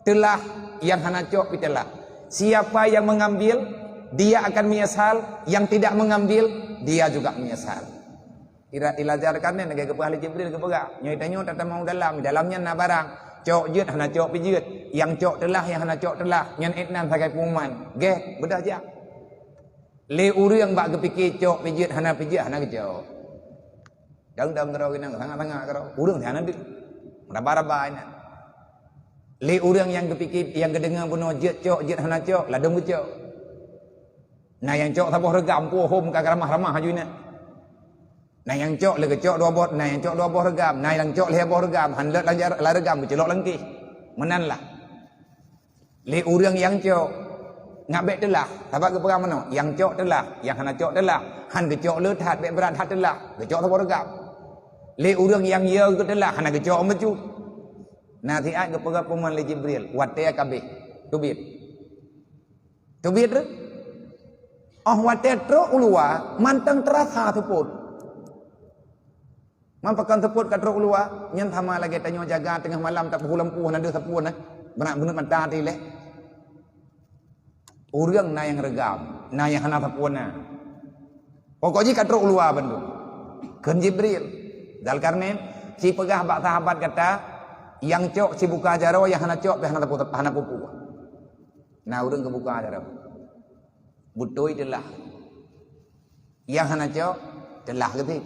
teulah, nyang hana cok pih teulah. Siapa yang mengambil, dia akan menyesal, yang tidak mengambil, dia juga menyesal." Ira-, i Zalkarnain lagée geupeugah lé Jibril geupeugah, "Nyoe tanyoe tatamong u dalam, dalam nyan na barang. Cok jeuet, hana cok pih jeuet. Nyang cok teulah, nyang hana cok teulah. Nyan ék nan sagai pengumuman." Gét, beudôh jak. Lé ureuëng bak geupike cok pih jeuet, hana pih jeuet, hana geucok. Dang-dang keudroe, inong sangat-sangat keudroe. Ureuëng hana deuek. Raba-raba inan. Lé ureuëng nyang geupike, nyang geudeungoe bunoe jeuet cok, jeuet hana cok, ladôm geucok. Na nyang cok saboh reugam, puhom ka ramah-ramah aju inan. Na nyang cok lé geucok dua boh, na nyang cok dua boh reugam, na nyang cok lhée boh reugam, han lôt lam jar-, lam reugam geuceulok lam kéh. Meunan lah. Lé ureuëng nyang cok, ngat bék teulah, sabab geupeugah meunoe, nyang cok teulah, nyang hana cok teulah, han geucok le that, bék brat that teulah, geucok saboh reugam. Lé ureuëng nyang yö geuh teulah, hana geucok meucue. Na siat geupeugah pengumuman lé Jibril, watée ka habéh, teubiet. Teubiet reuh. Óh watée trok u luwa, mantong teurasa seupôt. Man pakon seupôt ka trok u luwa, nyan sama lagée tanyoe jaga teungoh malam tapeuhu lampu hana deuh sapeue na. Beunak buneut mata até ilée. Ureuëng na nyang reugam, na nyang hana sapeue na. Pokok jih ka trok u luwa bandum. Kheun Jibril, "Zalkarnain, ci peugah bak sahabat gata, nyang cok ci buka jaroe, nyang hana cok pih hana sapeue, hana peue-peue." Na ureuëng geubuka jaroe. Beutôi teulah. Nyang hana cok, teulah geuh.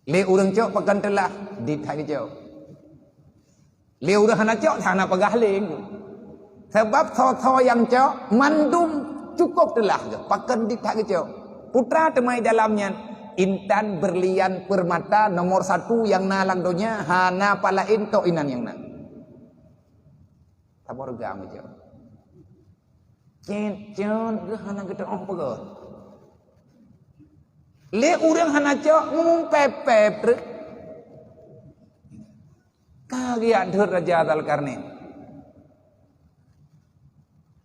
Lé ureuëng cok pakon teulah, dit that geucok. Lé ureuëng hana cok, hana peugah lé. Sabab soe-soe nyang cok, mandum cukôp teulah geuh, pakon dit that geucok. Peue teuma i dalam nyan, intan, berlian, permata, nomor satu nyang na lam donya, hana pat laén tok inan nyang na. Saboh reugam geucok. Cét-cét geuh hana geuteuôh peugah. Lé ureuëng hana cok, ngumum pép-pép treuk. Ka geujak deuet Raja Zalkarnain.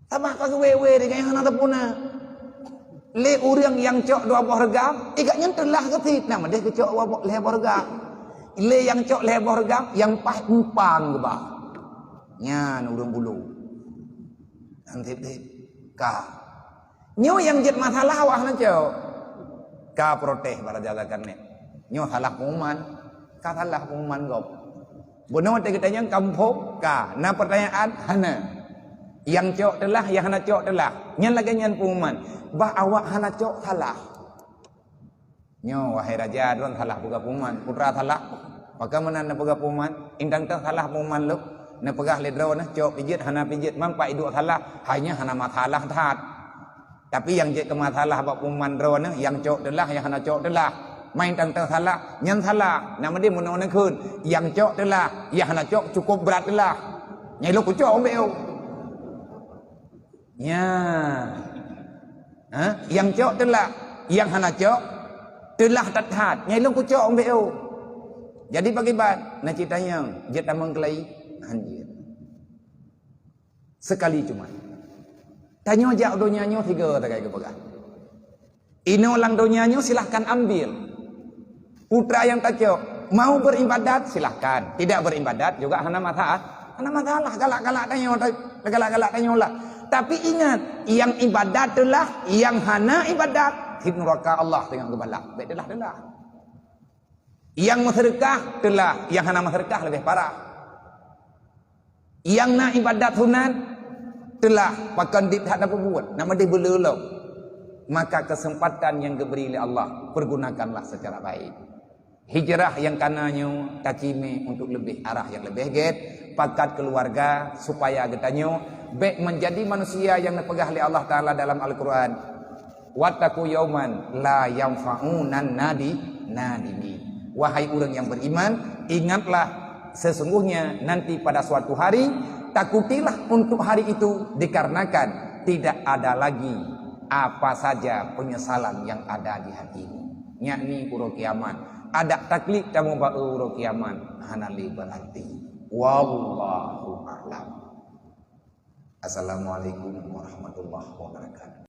Sabab ka geuwé-wé di gobnyan hana teupuna. Lé ureuëng nyang cok dua boh reugam, i gobnyan teulah geuh cit, na meudeh geucok dua boh, lhée boh reugam. Lé nyang cok lhée boh reugam, nyang paih umpang geuba. Nyan ureuëng bulo. Nyan tieb-tieb. Ka. Nyoe nyang jeuet masalah awak hana cok. Ka protes bak Raja Zalkarnain. Nyoe salah pengumuman. Ka salah pengumuman gob. Bunoe teuh geutanyoe kamoe phon ka. Na peurtanyaan? Hana. Nyang cok teulah, nyang hana cok teulah. Nyan lagée nyan pengumuman. Bah awak hana cok salah. Nyoe, wahai raja, droe salah peugah pengumuman. Peue teuma salah? Pakon meunan neupeugah pengumuman? Intan teuh salah pengumuman lom. Neupeugah lé droeneuh cok pih jeuet, hana pih jeuet. Man pat iduek salah, hai nyan hana masalah that. Tapi nyang jeuet keu masalah bak pengumuman droeneuh, nyang cok teulah, nyang hana cok teulah. Man intan teuh salah, nyan salah. Na meudeh meunoe neukheun, nyang cok teulah, nyang hana cok cukôp brat teulah. Nyan lôn kucok bék. Nyan. Ha? Nyang cok teulah, nyang hana cok teulah that-that. Nyan lôn kucok bék. Jadi pakriban? Na cit tanyong, jeuet tamong keulayi? Han jeuet. Sekali cuma. Tanyoe jak donya nyoe sigoe sagai geupeugah. Inoe lam donya nyoe silahkan ambil. Putra nyang tacok, mau beribadat, silahkan. Tidak beribadat juga hana masalah. Hana masalah, galak-galak tanyoe, galak-galak tanyoe lah. Tapi ingat, nyang ibadat teulah, nyang hana ibadat, di nuraka Allah teungoh geubalak. Bèk teulah-teulah. Nyang meuseudeukah teulah, nyang hana meuseudeukah leubeh parah. Nyang na ibadat sunat teulah, pakon dit that na peubuet, na meudeh beuleuloh. Maka kesempatan nyang geubri lé Allah, pergunakanlah secara baik. Hijrah nyang kana nyoe tacimé untuk leubeh arah nyang leubeh gét, pakat keuluwarga, supaya geutanyoe bèk menjadi manusia nyang neupeugah lé Allah Taala dalam Al-Quran, "Wattaqu yauman la yanfa'u nan nadi nadimin." Wahai ureuëng nyang beriman, ingatlah sesungguhnya nanti pada suatu hari, takutilah untuk hari itu, dikarenakan tidak ada lagi apa saja penyesalan yang ada di hatimu. Yakni uroe kiamat. Adak taklik kamoe bak uroe kiamat hana lé berarti. Wallahu a'lam. Assalamualaikum warahmatullahi wabarakatuh.